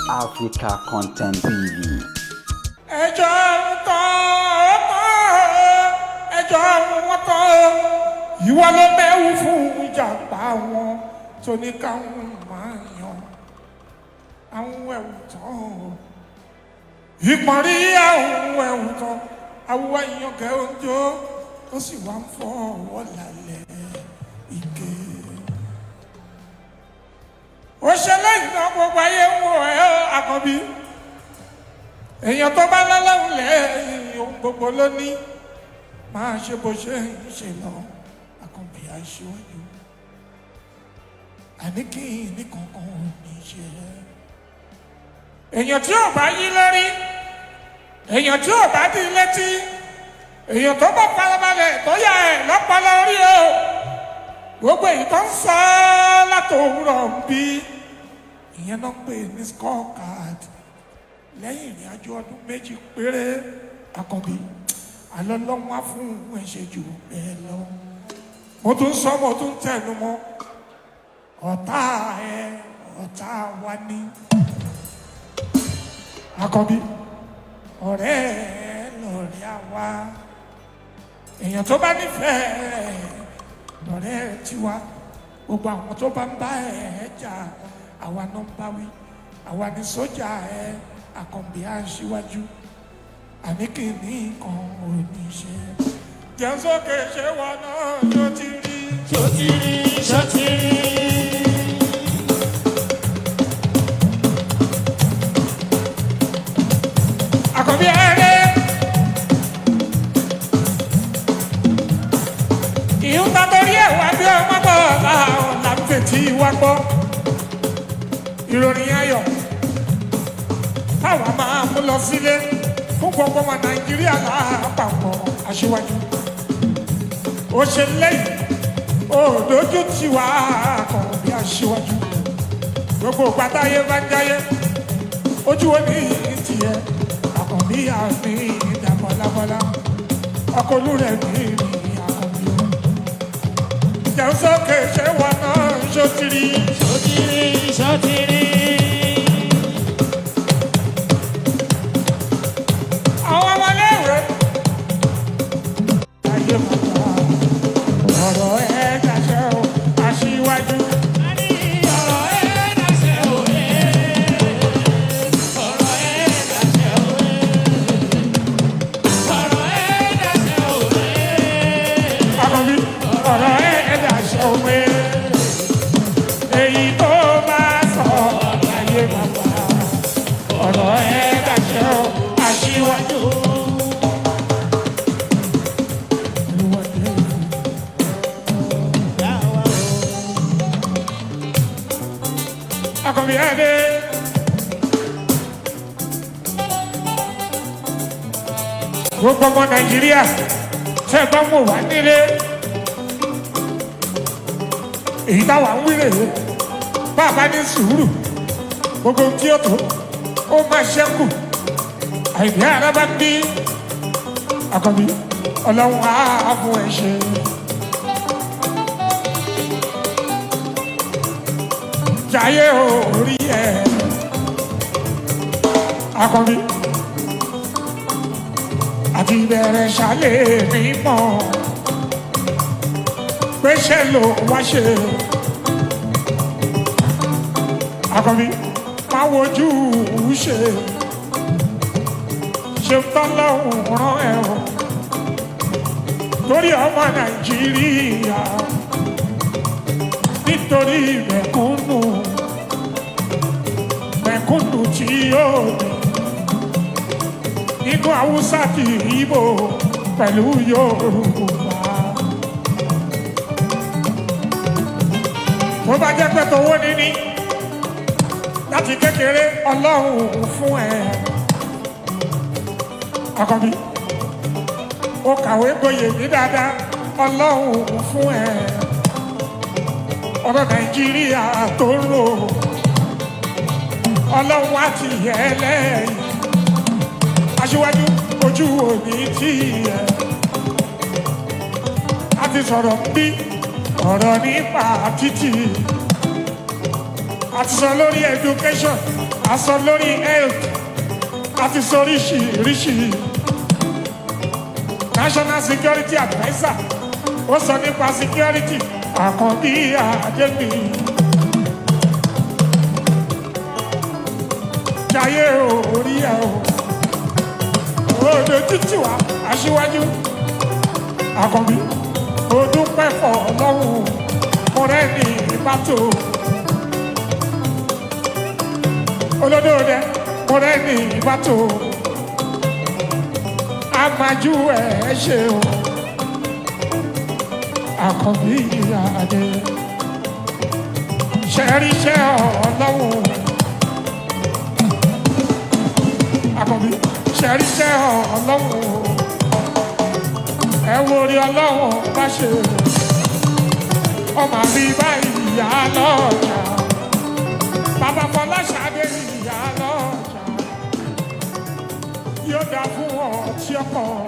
Africa Content TV. Ẹjọ́ ń tán tán, ẹjọ́ wọn tán. Ìwọ ló mẹ́wù fún ìjàpá wọn tó ní káwọn máa yan àwọn ẹ̀wù tán o. Ìpọ̀nrí àwọn ẹ̀wù tán, àwọ̀ ìyànkẹ́ oúnjẹ ó sì wá ń fọ́ ọwọ́ lálẹ́ ike. Ó ṣe lẹ́yìn náà, gbogbo ayé ń wò ẹ́, Àkànbí. Èèyàn tó bá lọ́lọ́run lẹ́yìn, ohun gbogbo ló ní. Máa ṣe bó ṣe ń ṣe lọ, Àkànbí aṣíwájú. Àní kí ní kankan ò ní ṣe é. Èèyàn tí ò bá yí lórí, èèyàn tí ò bá di létí, èèyàn tó bá farabalẹ̀ tó yà ẹ̀ lọ́pọlọ orí o, gbogbo èyí tó ń sọ látòwúrọ̀ ń bí, ìyẹn náà ń pè ní scorecard. Lẹ́yìn ìrìn àjò ọdún 2 péré, Àkànbí, àlọ́ lọ́wọ́ á fún ẹ̀ṣẹ̀ jù bẹ́ẹ̀ lọ. Mo tún sọ, mo tún tẹnu mọ́, ọ̀tá ẹ ọ̀tá wa ní, Àkànbí. Ọ̀rẹ́ ẹ lọ̀rẹ́ àwa. Èèyàn tó bá nífẹ̀ẹ́ lọ̀rẹ́ tiwa. Gbogbo àwọn tó bá ń bá ẹ jà, àwa náà ń bá wí, àwa ní sójà ẹ. Àkànbí aṣíwájú, àní kìíní kan ò ní ṣe. Jẹun sókè, ṣé wọn náà ló ti rí? Ṣó ti rí? Ṣó ti rí? Àkànbí ẹrẹ ìhun ta torí ẹ̀ wá bí ọmọ bọ̀ láwọn là ń fetí wá gbọ́ ìròyìn ayọ̀ táwa máa mú lọ sílé fún gbogbo ọmọ Nàìjíríà lápapọ̀. Aṣíwájú, ó ṣe lẹ́yìn ó dojú tì wá. Àkànbí aṣíwájú, gbogbo pátáyé bá ń jáyé, ojú wo ní tiẹ̀? Àkànbí àmì ìdàbọ̀lábọ́lá, ọkọ̀ olúrẹ̀ mi ní Àkànbí o. Jẹun sókè, ṣé wọn náà ṣó tiri? Ṣó ti rí? Ṣó ti rí? Àwọn ọmọléèwé. Ayé bàbá, ọ̀rọ̀ ẹ̀ dàṣẹ́ o, aṣíwájú. Ọ̀rọ̀ ẹ̀ dàṣẹ òye. Ọ̀rọ̀ ẹ̀ dàṣẹ òye. Ọ̀rọ̀ ẹ̀ dàṣẹ òye. Àkànbí, ọ̀rọ̀ ẹ̀ dàṣẹ́ òwe. Èyí tó bá sọ ayé bàbá, ọ̀rọ̀ ẹ̀ dàṣẹ́ o, aṣíwájú. Olúwọ̀dé. Yàwá o. Àkànbí ẹ̀dẹ́. Gbogbo ọmọ Nàìjíríà tẹ́ ẹ bá mọ̀ wá nílé, èyí táwa ń wílé, bá a bá ní sùúrù, gbogbo ohun tí ó tó ó máa ṣẹ́kù. Àìní ara bá ń bí, Àkànbí, Ọlọ́run á fún ẹ ṣe. Jayé orí ẹ, Àkànbí, àti bẹ̀rẹ̀ ṣálẹ̀ mímọ́ pèsè ló wá ṣe. Àkànbí, máa wojú ṣe ṣe tọ́lọ́hún rán ẹ o, torí ọmọ Nàìjíríà, nítorí mẹ̀kúnnù, mẹ̀kúnnù tí yóò ní nínú Haúsá ti Ìgbò pẹ̀lú Yorùbá. Tó bá jẹ́ pé tówó níní láti kékeré, Ọlọ́run fún ẹ. Àkànbí, ó kàwé gboyè ní dáadáa, Ọlọ́run fún ẹ. Ọ̀rọ̀ Nàìjíríà tó ń rò, Ọlọ́run á ti yẹ ẹ́ lẹ́yìn. Aṣíwájú, ojú òní tí ẹ a ti sọ̀rọ̀ ń bí ọ̀rọ̀ nípa títì. A ti sọ lórí education, a sọ lórí health, a ti sọ oríṣiríṣi. National Security Adviser ó sọ nípa security Àkànbí Adémi. Jayé orí ẹ o, òde títí wa aṣíwájú Àkànbí, ó dúpẹ́ fọlọ́hún ọ̀rẹ́ ní ìbátò. Olódòdè ọ̀rẹ́ ní ìbátò. Amájú ẹ̀ ṣe o, Àkànbí Adé. Ṣẹ́ríṣẹ́ ọlọ́run. Àkànbí ṣẹ́ríṣẹ́ ọlọ́run. Ẹ wo orí ọlọ́run bá ṣe. Ọmọ àbí báyìí ìyá lọ́jà. Bàbá Fọláṣadé ìyá lọ́jà. Yóò dá fún ọ tí ọkọ̀.